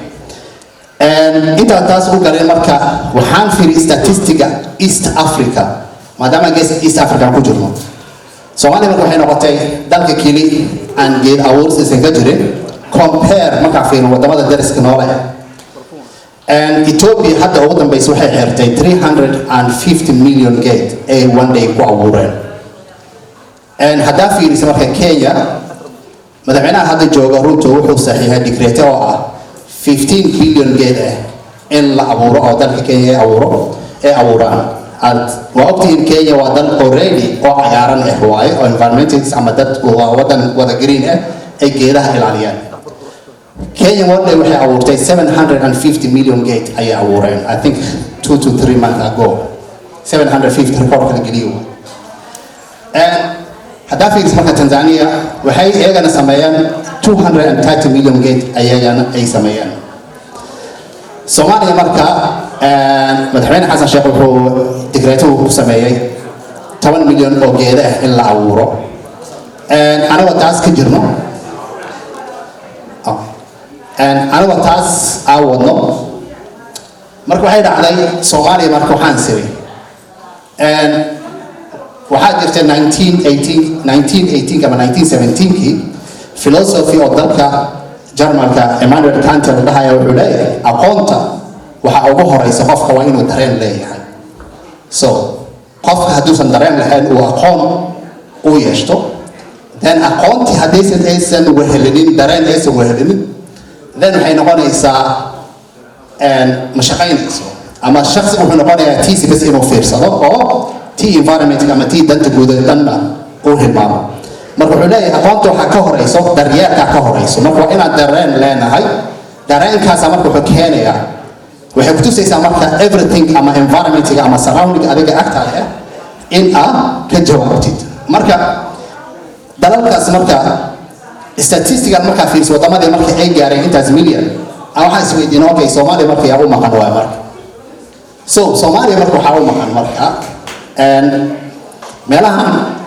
Intaan taas u galay, marka waxaan fiiriyay statistiga East Africa, maadaama geeska East Africa ku jirno. Soomaaliya marka waxay noqotay dalka keli aan geed abuuris aysan ka jirin. Compare markaa fiirin wadamada dariska noole, Ethiopia hadda ugu dambeysa waxay xirtay 350 million geed ay one day ku abuureen. Haddaa fiirisa marka Kenya, madaxweynaha hadda jooga Ruto wuxuu saxiixay digreete oo ah 15 billion geed ah in la abuuro oo dalka Kenya ay abuuro ay abuuraan. Aad waa ogtihiin, Kenya waa dal already oo cagaaran ah waaye, oo environmentalist ama dad waa wadan wada green ah ay geedaha ilaaliyaan. Kenya one day waxay abuurtay 750 million geed ayay abuureen, I think 2 to 3 months ago. 750 record kala geliyo. Haddaa fiiris marka Tanzania, waxay iyagana sameeyeen 230 million geed ayagana ay sameeyeen. Soomaaliya marka madaxweyne Xasan Sheekh wuxuu digreeto ku sameeyey 10 milyan oo geeda ah in la abuuro. Anagoo taas ka jirno, anagoo taas aa wadno, marka waxay dhacday Soomaaliya marka waxaan siri waxaa jirta 1918 1918 ama 1917kii philosophy oo dalka Jarmalka Emmanuel Kant la dhahaya wuxuu leeyahay aqoonta waxaa ugu horeysa qofka waa inuu dareen leeyahay. So qofka hadduusan dareen lahayn uu aqoon u yeeshto, then aqoontii haddaysan aysan wehelinin dareen aysan wehelinin, then waxay noqonaysaa ma shaqaynayso ama shaksigu wuxuu noqonayaa tiisi bas inuu fiirsado oo tii environmentka ama tii danta guud ee dhanna uu hilmaamo. Marka wuxuu leeyahay aqoonta waxaa ka horeyso daryeelkaa ka horeyso. Marka waa inaan dareen leenahay. Dareenkaasa marka wuxuu keenayaa, waxay kutusaysaa marka everything ama environmentiga ama surrounding adiga agtaada ah in aad ka jawaabtid. Marka dalalkaas, marka statistical markaa fiiriso wadamadii marka ay gaareen intaas million, aan waxaan isweydiina, okay, Soomaaliya marka yaa u maqan waay? Marka so Soomaaliya marka waxaa u maqan marka meelahan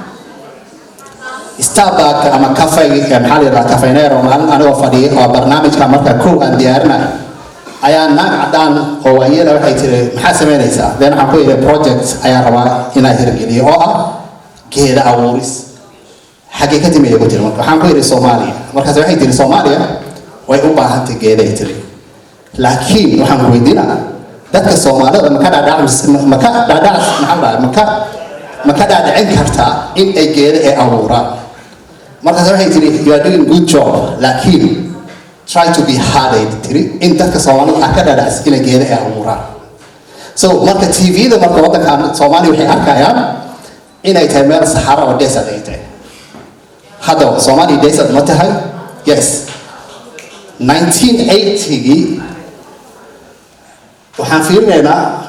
Starbucks ama cafe, maxaa la yidhahdaa, Caffè Nero. Maalin anigoo fadhiya oo barnaamijka marka kow aan diyaarinay ayaa naag caddaan oo waayela waxay tiri, "Maxaa samaynaysaa?" Then waxaan ku yidhi, "Project ayaan rabaa inaan hirgeliyo oo ah geeda abuuris." "Xaggee ka timi?" ku tiri. Marka waxaan ku yidhi, "Soomaaliya." Markaas waxay tiri, "Soomaaliya way u baahantay geeday," tiri, "laakiin waxaan ku weydiinaa, dadka Soomaalida maka dhaadhac, maxaa la dhahaa, maka dhaadhicin kartaa in ay geeda ay abuuraan?" Markaas waxay tiri, "You are doing good job, laakiin try to be hard," ay tiri, "in dadka Soomaalida ah ka dhaadhacis inay geeda ay abuuraan." So marka TV-da marka waddankan Soomaaliya waxay arkayaan inay tahay meel saxaro oo desert ay tahay. Haddaba Soomaaliya desert ma tahay? Yes. 1980gii waxaan fiirinaynaa,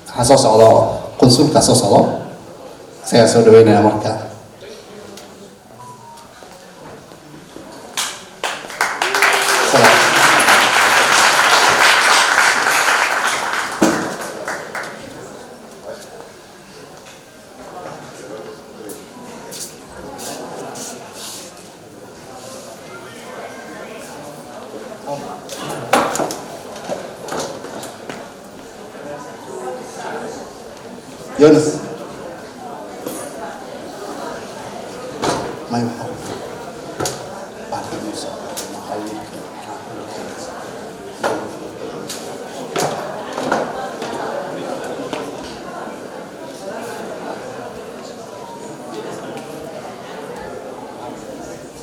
waxaa soo socdo qunsulka soo socdo, isagaa soo dhaweynaya marka. Jonas. May waxa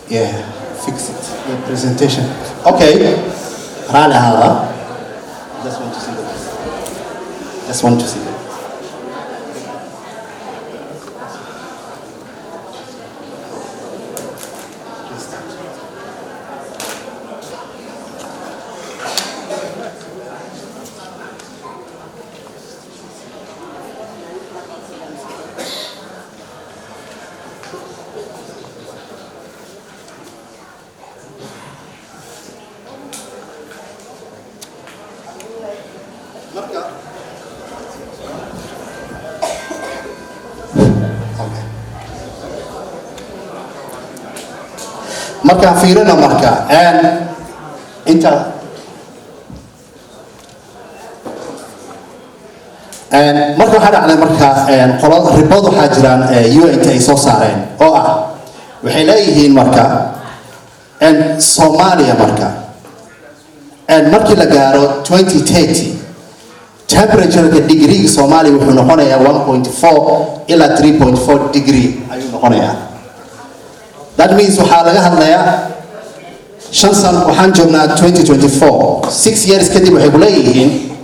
Yeah, fix it. The presentation. Okay. Rally ahaada. Just want to see the Just want to see the Marka Okay. Markaan fiirino marka inta marka waxaa dhacday marka qolo report waxaa jiraan UN ay soo saareen oo ah waxay leeyihiin marka Soomaaliya marka markii la gaaro 2030, temperatureka degreega Soomaaliya wuxuu noqonayaa 1.4 ilaa 3.4 degree ayuu noqonayaa. That means waxaa laga hadlayaa 5 sano. Waxaan joognaa 2024, 6 years kadib waxay ku leeyihiin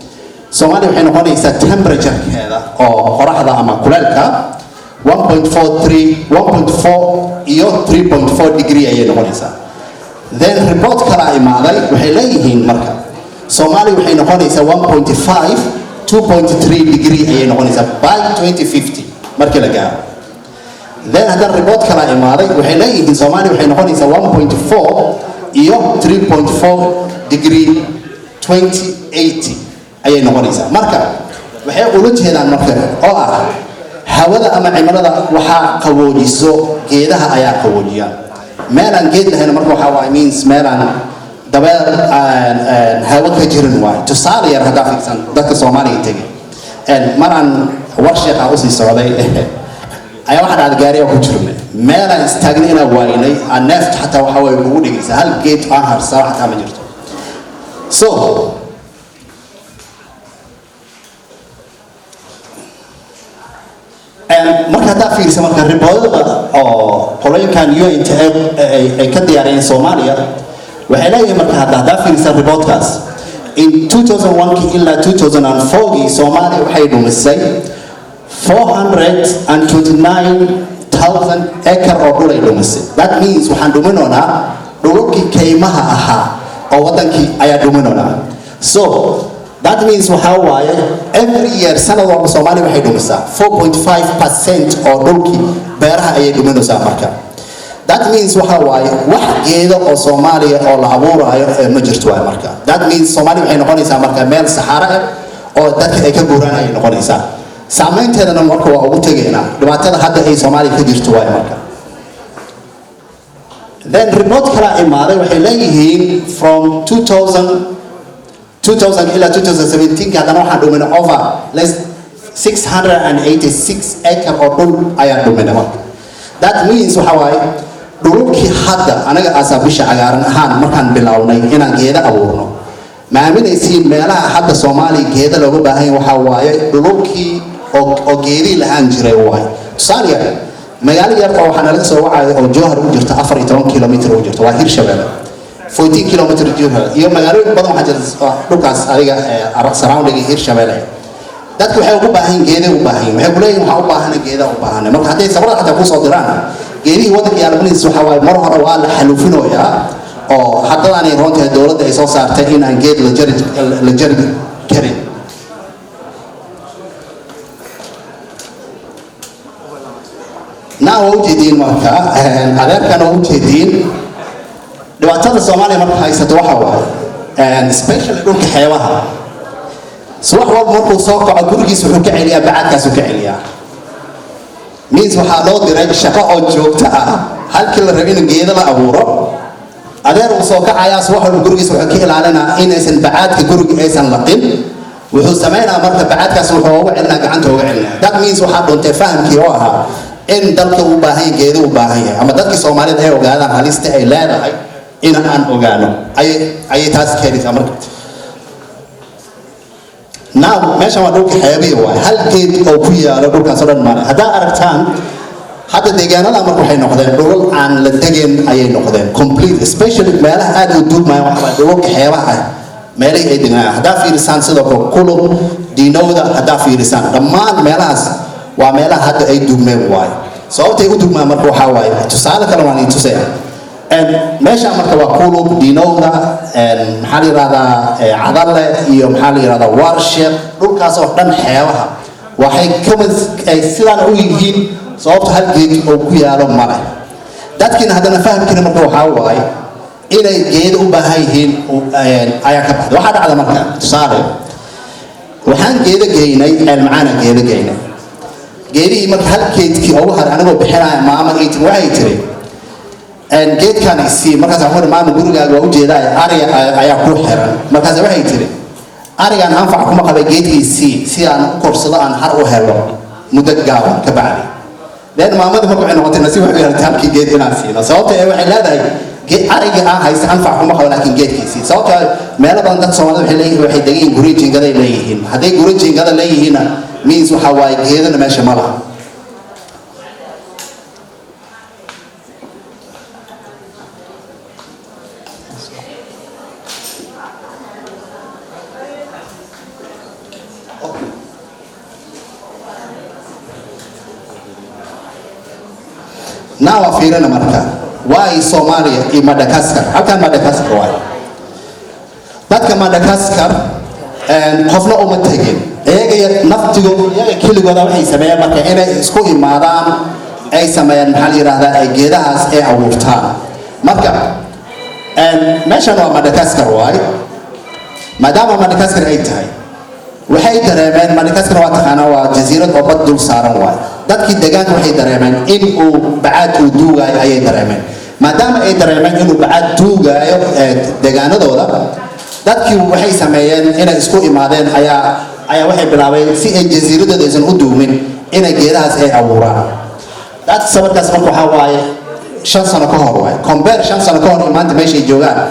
Soomaaliya waxay noqonaysaa temperaturekeeda oo qoraxda ama kuleelka 1.43, 1.4 iyo 3.4 degree ayay noqonaysaa. Then report kala imaaday, waxay leeyihiin marka Soomaaliya waxay noqonaysaa 1.5, 2.3 degree ayay noqonaysaa by 2050 markii la gaaro. Then haddana report kala imaaday, waxay leeyihiin Soomaaliya waxay noqonaysaa 1.4 iyo 3.4 degree 2080 ayay noqonaysaa. Marka waxay ula jeedaan marka oo ah hawada ama cimilada waxaa qaboojiso geedaha ayaa qaboojiya. Meelaan geed lahayn marka waxaa waay means meelaan dabeel aan hawo ka jirin waay. Tusaale yar haddaa fiirsan dadka Soomaaliya tegay, maraan war sheekha usii socday ayaa waxaa dhacday gaariga ku jirnay, meelaan istaagnay inaan waaynay aan neefta xataa waxaa way kugu dhigaysaa, hal geed aan harsaa xataa ma jirto. So marka haddaa fiirisa marka reportada oo qolooyinkan UN ay ka diyaariyeen Soomaaliya, waxay leeyihiin marka haddaa fiirisa reportkaas, in 2001 ilaa 2004 Soomaaliya waxay dhumisay 429,000 acre oo dhul ay dhumisay. That means waxaan dhuminoonaa Dhululkii kaymaha ahaa oo wadankii ayaa dhuminona. So that means waxaa waaye every year, sanad walba, Soomaaliya waxay dhumisaa 4.5% oo dhulkii beeraha ayay dhuminaysaa. Marka that means waxa waaye wax geedo oo Soomaaliya oo la abuuraayo ma jirto waaye. Marka that means Soomaaliya waxay noqonaysaa marka meel saxaara ah oo dadka ay ka guuraan ayay noqonaysaa. Saameynteedana marka waa ugu tegaynaa dhibaatada hadda ay Soomaaliya ka jirto waaye. Marka then report kala imaaday, waxay leeyihiin from 2000 ilaa 2017 haddana waxaan dhuminay over less 686 acre oo dhul ayaan dhuminay. Marka that means waxa waaye dhululkii hadda anaga asaa Bisha Cagaaran ahaan markaan bilownay inaan geeda abuurno, ma aaminaysiin meelaha hadda Soomaaliya geeda looga baahan yahay waxaa waaye dhululkii oo geedii lahaan jiray waaye. Tusaale yar, magaalo yar oo waxaa nalaga soo wacaya oo Jowhar u jirta 14 kilomitr u jirta, waa Hirshabelle, 14 kilomitr Jowhar, iyo magaalooyin badan waxaa jirta dhulkaas adiga surrounding Hirshabelle. Dadku waxay ugu baahan yihiin geeday u baahan yihiin. Waxay kuleeyihin waxaa u baahana geeda u baahana. Marka hadday sabrada xataa kusoo diraan geedihii waddanka yaalmaniis, waxaa waaye mar hore waa la xaluufinoyaa oo haddadaanay roon tahay dowladda ay soo saartay in aan geed la jari karin. Naa waa ujeediin, marka adeerkan waa ujeediin dhibaatada Soomaaliya marka haysato waxa waaye especially dhulka xeebaha. Subax walba markuu soo kaco gurigiis wuxuu ka celiyaa bacaadkaasuu ka celiyaa. Means waxaa loo diray shaqo oo joogto ah. Halkii la rabay in geedo la abuuro, adeer uu soo kacayaa subax walba gurigiis wuxuu ka ilaalinaa inaysan bacaadka guriga aysan laqin. Wuxuu sameynaa marka bacaadkaas wuxuu uga celinaa gacanta uga celinaa. That means waxaa dhuntay fahamkii oo ahaa in dalka u baahan yahay geedo u baahan yahay, ama dadkii Soomaalida ay ogaadaan halista ay leedahay in aan ogaano ayay taas keenaysaa. Marka now meeshan waa dhulka xeebihi waay, hal geed oo ku yaalo dhulkaas oo dhan male. Haddaa aragtaan hadda deegaanada marka waxay noqdeen dhulal aan la degeen ayay noqdeen complete, especially meelaha aad u duugmaya waxa waaye dhulalka xeebaha ah meelihii ay degnaan. Haddaa fiirisaan sidoo kale Kulub, Diinowda, haddaa fiirisaan dhammaan meelahaas waa meelaha hadda ay duugmeen waaye. Sababtay u dugmaan marka waxaa waaye, tusaale kale waan idin tusaya. Meesha marka waa Kulub, Diinowda, maxaa la yidhahdaa, Cadale iyo maxaa la yidhahdaa, Warsheek, dhulkaas oo dhan xeebaha waxay kamid ay sidaan u yihiin sababta hal geed oo ku yaalo male. Dadkiina haddana fahamkiina marka waxaa waaye inay geedo u baahan yihiin ayaa ka baxday. Waxaa dhacda marka tusaale, waxaan geedo geynay Ceelmacaana, geedo geynay geedihii. Marka hal geedkii ugu haray anigoo bixinaya, maama ii tiri, waxay tiri, "Geedkaan isii." Markaas waxaan maama, gurigaaga waa ujeedaa, ariga ayaa ku xiran. Markaas waxay tiri, "Arigaan anfac kuma qabay, geedkii isii si aan u korsado, aan har u helo muddo gaaban ka bacdi." Then maamada marka waxay noqotay nasiib waxay yeelatay halkii geed inaan siino, sababta ee waxay leedahay ariga aan haysta anfac kuma qabo, laakiin geedkiisii. Sababta meelo badan dadka Soomaalida waxay leeyihiin, waxay degan yihiin guryo jiingaday leeyihiin. Hadday guryo jiingada leeyihiinna means waxa waaye geedana meesha ma laha. Now fiirina marka waay Soomaaliya iyo Madagascar. Halkan Madagascar waay. Dadka Madagascar qofna uma tegin, iyaga naftigo iyaga keligooda waxay sameeyeen marka inay isku imaadaan ay sameeyaan maxaa la yidhahdaa ay geedahaas ay abuurtaan. Marka meeshan waa Madagascar waay. Maadaama Madagascar ay tahay, waxay dareemeen, Madagascar waa taqaanaa, waa jasiirad oo bad dul saaran waay. Dadkii deegaanka waxay dareemeen in uu bacaad uu duugaayo ayay dareemeen. Maadaama ay dareemeen inuu bacaad duugaayo deegaanadooda, dadkii waxay sameeyeen inay isku imaadeen ayaa waxay bilaabeen si ay jasiiradooda aysan u duumin inay geedahaas ay abuuraan. Dad sawirkaas marka waxaa waaye 5 sano ka hor waaye. Compare 5 sano ka hor iyo maanta meeshay joogaan.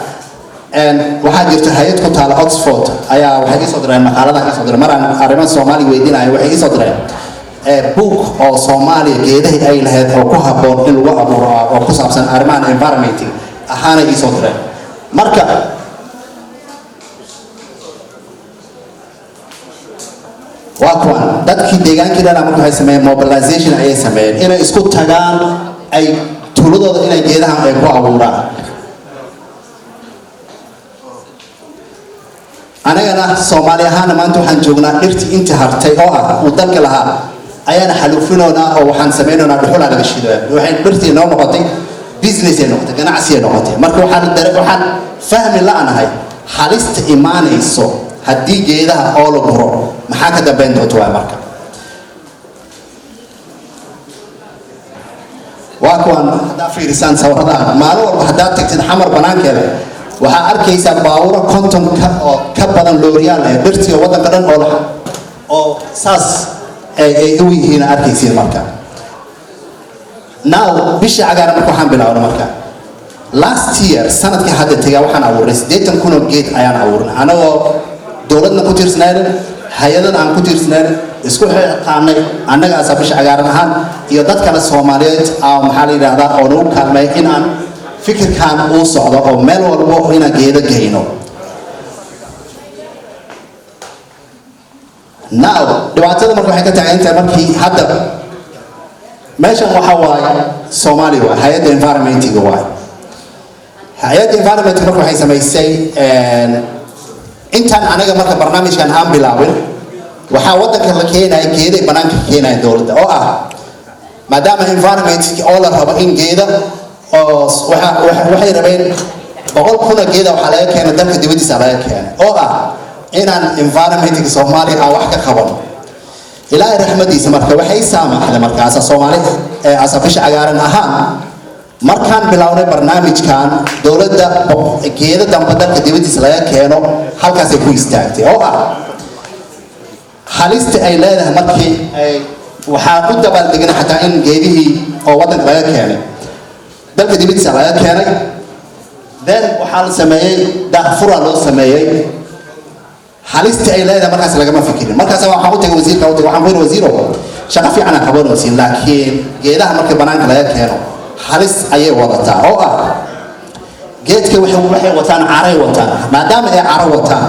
Waxaa jirta hay-ad ku taala Oxford ayaa waxay iisoo direen maqaaladan kasoo direen maraan arrimaha Soomaaliya weydiinayo. Waxay iisoo direen book oo Soomaaliya geedahii ay lahayd oo ku habboon in lagu abuuro oo ku saabsan arrimahan environment ahaanay iisoo direen. Marka waa kuwan dadkii deegaankii dhanaa marka waxay sameeyeen mobilization ayay sameeyeen inay isku tagaan ay tuuladooda inay geedahan ay ku abuuraan. Anagana Soomaali ahaana maanta waxaan joognaa dhirtii intii hartay oo ah uu dalka lahaa ayaana xaluufinoonaa oo waxaan samaynoonaa dhuxulaa laga shidaya. Waxay dhirtii noo noqotay business ay noqotay, ganacsi ay noqotay. Marka waxaan fahmi la'nahay halista imaanayso haddii geedaha oo la guro, maxaa ka dambeyn doonta waay. Marka waa kuwan, haddaa fiirisaan sawiradaha, maalin walba haddaad tagtid Xamar banaankeeda, waxaa arkaysaa baabuuro 50 ka oo ka badan, looriyaal eh, dhirtii oo waddanka dhan oo saas ay u yihiin arkaysiin. Marka now Bisha Cagaaran marka waxaan bilaabnay marka last year, sanadkii hadda tegaa, waxaan abuurnay 80,000 oo geed ayaan abuurnay, anagoo dowladna ku tiirsanaynin, hay-adana aan ku tiirsanaynin, isku xilqaanay annaga asa Bisha Cagaaran ahaan iyo dad kale Soomaaliyeed maxaa la yidhaahdaa, oo nagu kaalmay in aan fikirkan uu socdo oo meel walbo inaan geedo geyno. Now dhibaatada marka waxay ka taagan tahay markii hadda meeshan waxa waaye Soomaaliya waay, hay-adda environmentiga waay. Hay-adda environmentka marka waxay samaysay intaan anaga marka barnaamijkan aan bilaabin, waxaa waddanka la keenaya geeday banaanka ka keenaya dowladda, oo ah maadaama environment oo la rabo in geeda oo waxay rabeen 100,000 oo geeda waxaa laga keenay dalka dibaddiisa laga keenay, oo ah inaan environmentka Soomaaliya aan wax ka qabano. Ilaahay raxmadiisa marka waxay saamaxday marka asa Soomaali asa Bisha Cagaaran ahaan markaan bilownay barnaamijkan, dowladda geeda dambe dalka dibaddiisa laga keeno halkaasay ku istaagtay, oo ah halista ay leedahay. Markii ay waxaan u dabaaldegnay xataa in geedihii oo waddanka laga keenay, dalka dibaddiisa laga keenay, then waxaa la sameeyey daahfura loo sameeyey. Halista ay leedahay markaas lagama fikirin. Markaas waxaan u tagay wasiirka, u tagay, waxaan ku yidhi, "Wasiiro, shaqo fiican aan qabanaysiin, laakiin geedaha markii banaanka laga keeno halis ayay wadataa, oo ah geedka waxay wataan caray wataan. Maadaama ay caro wataan,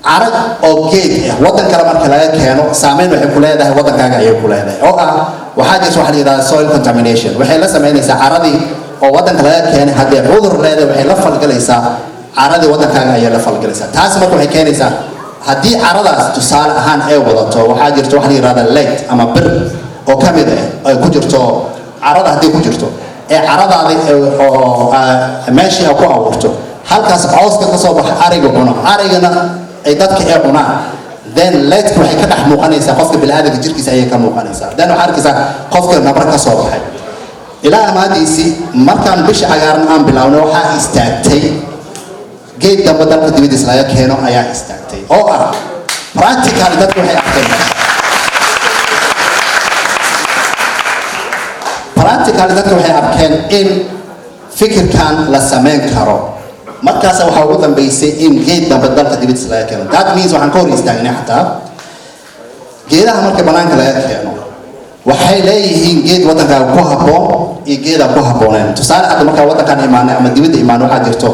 caro oo geed ah waddan kale marka laga keeno, saameyn waxay ku leedahay waddankaaga ayay ku leedahay, oo ah waxaa jirta waxa la yidhahda soil contamination. Waxay la samaynaysaa caradii oo waddanka laga keenay, haddii cudur leedahay, waxay la falgalaysaa caradii waddankaaga ayay la falgalaysaa. Taas marka waxay keenaysaa haddii caradaas tusaale ahaan ay wadato, waxaa jirta waxa la yidhahda lead ama bir oo ka mid ah ay ku jirto carada, haddii ku jirto ee caradaadi oo meeshii ay ku abuurto halkaas, cawska ka soo baxa ariga cuno, arigana ay dadka ay cunaan, then leadka waxay ka dhex muuqanaysaa qofka bini'aadamka jirkiisa ayay ka muuqanaysaa. Then waxaa arkaysaa qofka nabro ka soo baxay." Ilaa amaadiisii markaan Bisha Cagaaran aan bilownay, waxaa istaagtay geed dambe dalka dibadiisa laga keeno ayaa istaagtay, oo ah practically dadku waxay arkeen, practically dadku waxay arkeen in fikirkan la sameyn karo. Markaas waxaa ugu dambeysay in geed dambe dalka dibadiisa laga keeno. That means waxaan ka hor istaagnay xataa geedaha marka banaanka laga keeno, waxay leeyihiin geed waddankaaga ku habboon iyo geedaa ku habbooneen. Tusaale, hadda markaa waddankaan imaanay ama dibadda imaanay, waxaa jirto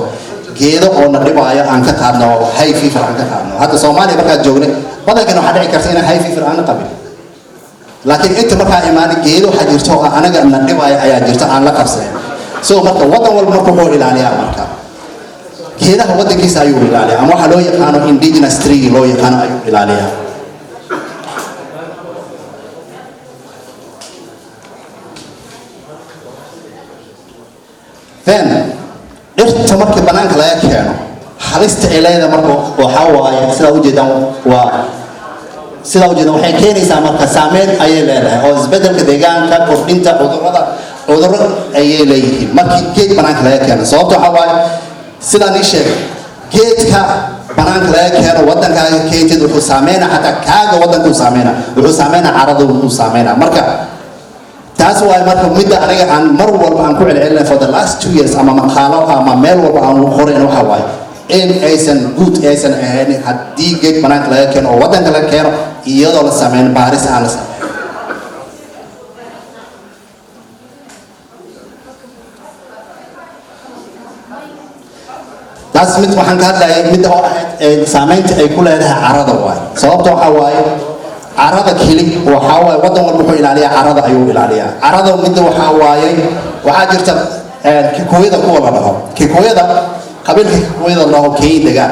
geedo oo na dhibaayo aan ka qaadno oo hay fever aan ka qaadno. Hadda Soomaaliya markaan joognay, badankan waxaa dhici karta inaan hay fever aan qabin, laakiin inta markaa imaanay geedo waxaa jirto oo anaga na dhibaayo ayaa jirto aan la qabsanayn. So marka waddan walba marka wuxuu ilaaliyaa marka geedaha waddankiisa ayuu ilaaliyaa, ama waxaa loo yaqaano indigenous tree loo yaqaano ayuu ilaaliyaa. Then dhirta markii banaanka laga keeno halista ay leedahay marka waxaa waaye sidaa ujeedaan, waa sidaa ujeedaan, waxay keenaysaa marka saameyn ayay leedahay oo isbedelka deegaanka, kordhinta cudurrada, cudurro ayay leeyihiin markii geed banaanka laga keeno. Sababta waxaa waaye, sidaan ii sheegay, geedka banaanka laga keeno waddankaaga keentid wuxuu saameynaa xataa kaaga waddankuu saameynaa, wuxuu saameynaa carada uu saameynaa. Marka taas waay marka midda aniga aan mar walba aan ku celcelinay for the last 2 years, ama maqaalo ama meel walba aan ugu qorayn, waxa waaye in aysan good aysan ahayn haddii geed banaanka laga keeno oo waddanka laga keeno iyadoo la sameyn baaris aan la sameyn. Taas mid waxaan ka hadlayay midda oo ahayd saameynta ay ku leedahay carada waaye. Sababta waxaa waaye carada keli waxaa waaye waddan walba wuxuu ilaaliyaa carada ayuu ilaaliyaa. Carada midda waxaa waaye waxaa jirta Kikuyada kuwa la dhaho, Kikuyada, qabiilka Kikuyada la dhaho Kenya degaan.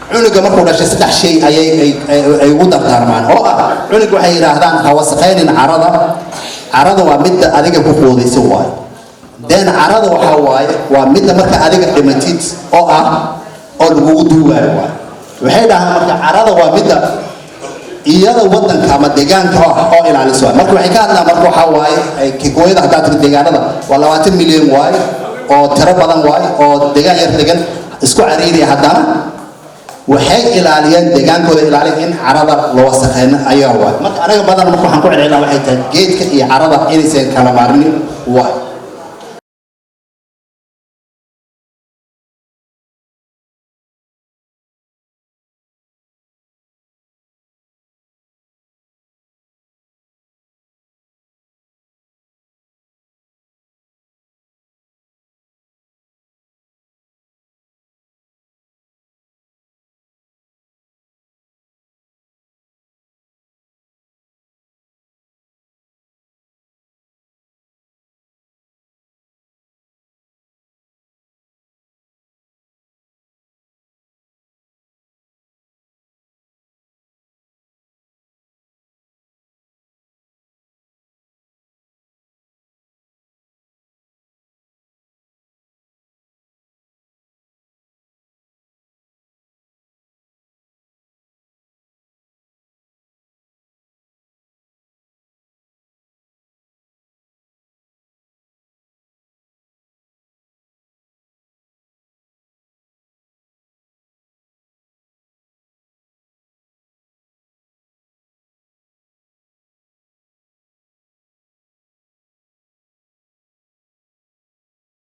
Cunuga markuu dhashay saddex shay ayay ay ugu dardaarmaan, oo ah cunuga waxay yidhaahdaan, "Ha wasaqaynin carada. Carada waa midda adiga ku quudaysa waayo." Then carada waxaa waaye waa midda marka adiga dhimatid oo ah oo lagugu duugaayo waayo. Waxay dhahaan marka carada waa midda iyada wadanka ama deegaanka oo ilaaliso waay. Marka waxay ka hadlaan, marka waxaa waaye Kikooyada haddaad tiri deegaanada waa 20 milyan waaye, oo tiro badan waaye, oo deegaan yar degan, isku cariiriya, haddana waxay ilaaliyeen deegaankooda, ilaaliya in carada la wasaqeyno ayaga waay. Marka anaga badan marka waxaan ku celcelinaa waxay tahay geedka iyo carada inaysan kala maarmin waay.